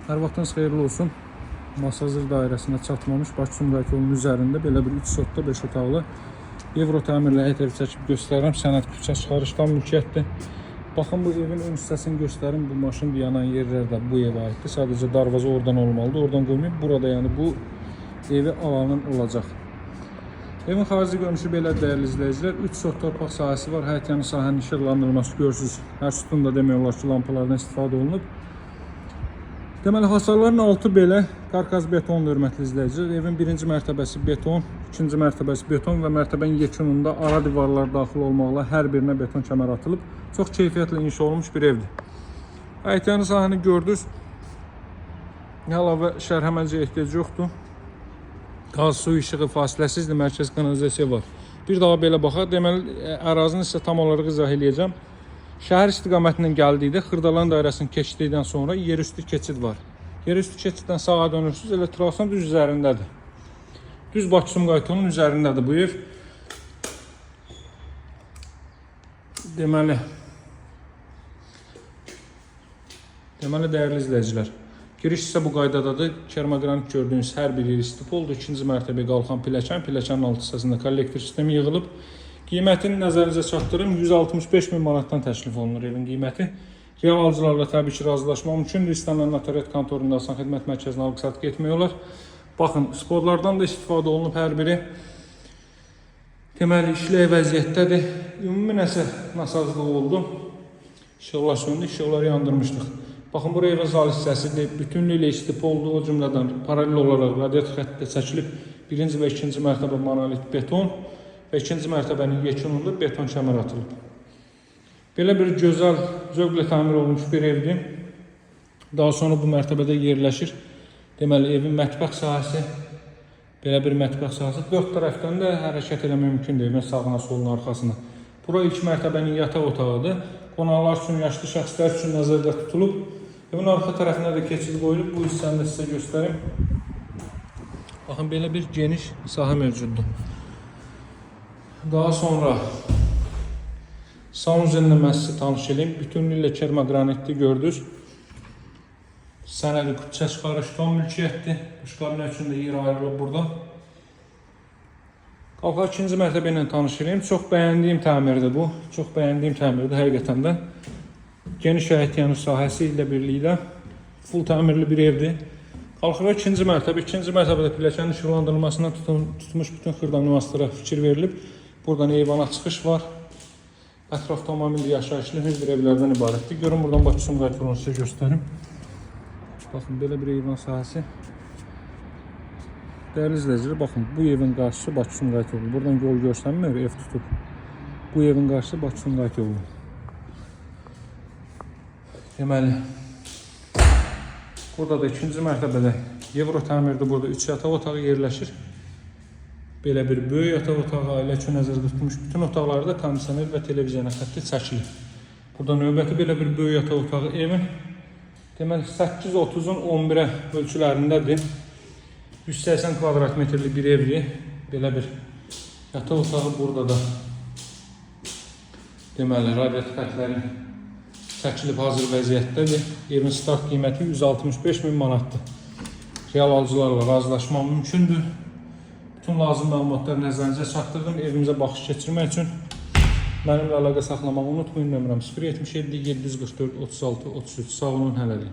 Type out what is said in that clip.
Hər vaxtınız xeyirli olsun. Masazır dairəsinə çatmamış Bakı Sumqayıt yolunun üzərində belə bir 3 sotda 5 otaqlı Evro təmirli həyət evi çəkib göstərirəm. Sənəd küçə çıxarışdan mülkiyyətdir. Baxın bu evin ön hissəsini göstərim. Bu maşın dayanan yerlər də bu evə aiddir. Sadəcə darvaza oradan olmalıdır. Oradan qoymayıb. Burada yəni bu evi alanın olacaq. Evin xarici görünüşü belə dəyərli izləyicilər. 3 sot torpaq sahəsi var. Həyət yanı sahənin işıqlandırılması görürsüz. Hər sütunda demək olar ki, lampalardan istifadə olunub. Deməli hasarların altı belə karkaz betondur hörmətli izləyicilər. Evin birinci mərtəbəsi beton, ikinci mərtəbəsi beton və mərtəbənin yekununda ara divarlar daxil olmaqla hər birinə beton kəmər atılıb. Çox keyfiyyətlə inşa olunmuş bir evdir. Həyət yanı sahəni gördünüz. Əlavə şərhə məncə ehtiyac yoxdur. Qaz, su, işığı fasiləsizdir, mərkəz kanalizasiya var. Bir daha belə baxaq. Deməli, ərazini sizə tam olaraq izah eləyəcəm. Şəhər istiqamətindən gəldikdə Xırdalan dairəsini keçdikdən sonra yerüstü keçid var. Yerüstü keçiddən sağa dönürsünüz, elə trasanın düz üzərindədir. Düz Bakı Sumqayıt yolunun üzərindədir bu ev. Deməli, dəyərli izləyicilər, giriş hissə bu qaydadadır. Kermogranit gördüyünüz hər bir yeri istipoldur. İkinci mərtəbəyə qalxan pilləkən, pilləkənin alt hissəsində kollektor sistemi yığılıb. Qiymətini nəzərinizə çatdırım. 165 min manatdan təklif olunur evin qiyməti. Real alıcılarla təbii ki, razılaşma mümkündür. İstənilən notariat kontorunda asan xidmət mərkəzinə alqı-satqı etmək olar. Baxın, spodlardan da istifadə olunub hər biri. Deməli, işlək vəziyyətdədir. Ümumi nəsə nasazlığı oldu. İşıqlar söndü, işıqları yandırmışdıq. Baxın, bura evin zal hissəsidir. Bütünlüklə istipoldur. O cümlədən paralel olaraq radiator xətti də çəkilib. Birinci və ikinci mərtəbə monolit beton və ikinci mərtəbənin yekununda beton kəmər atılıb. Belə bir gözəl, zövqlə təmir olunmuş bir evdir. Daha sonra bu mərtəbədə yerləşir. Deməli, evin mətbəx sahəsi, belə bir mətbəx sahəsi. Dörd tərəfdən də hərəkət eləmək mümkündür evin sağına, soluna, arxasına. Bura ilk mərtəbənin yataq otağıdır. Qonaqlar üçün, yaşlı şəxslər üçün nəzərdə tutulub. Evin arxa tərəfinə də keçid qoyulub. Bu hissəni də sizə göstərim. Baxın, belə bir geniş sahə mövcuddur. Daha sonra sanuzellə mən sizi tanış edeyim. Bütünlüklə kermogranitli gördünüz. Sənədi küçə çıxarış tam mülkiyyətdir. Boş kabinə üçün də yer ayrılıb burada. Qalxaq ikinci mərtəbə ilə tanış edeyim. Çox bəyəndiyim təmirdir bu. Çox bəyəndiyim təmirdir həqiqətən də. Geniş həyət yanı sahəsi ilə birlikdə full təmirli bir evdir. Qalxırıq ikinci mərtəbə. İkinci mərtəbədə pilləkənin işıqlandırılmasından tutmuş bütün xırda nüanslara fikir verilib. Buradan eyvana çıxış var. Ətraf tamamilə yaşayışlı hündür evlərdən ibarətdir. Görün buradan Bakı Sumqayıt yolunu sizə göstərim. Baxın belə bir eyvan sahəsi. Dəyərli izləyicilər, baxın bu evin qarşısı Bakı Sumqayıt yolu. Buradan yol görsənmir, ev tutub. Bu evin qarşısı Bakı Sumqayıt yolu. Deməli, burada da ikinci mərtəbədə Evro təmirdə burada 3 yataq otağı yerləşir. Belə bir böyük yataq otağı ailə üçün nəzərdə tutulmuş. Bütün otaqlarda kondisioner və televiziya xətti çəkilib. Burada növbəti belə bir böyük yataq otağı evin deməli 8.30-un 11-ə ölçülərindədir. 180 kvadrat metrlik bir evdir. Belə bir yataq otağı burada da deməli radiator xətləri çəkilib hazır vəziyyətdədir. Evin start qiyməti 165 min manatdır. Real alıcılarla razılaşma mümkündür. Bütün lazım məlumatları nəzərinizə çatdırdım. Evimizə baxış keçirmək üçün mənimlə əlaqə saxlamağı unutmayın. Nömrəm 077 744 36 33. Sağ olun, hələlik.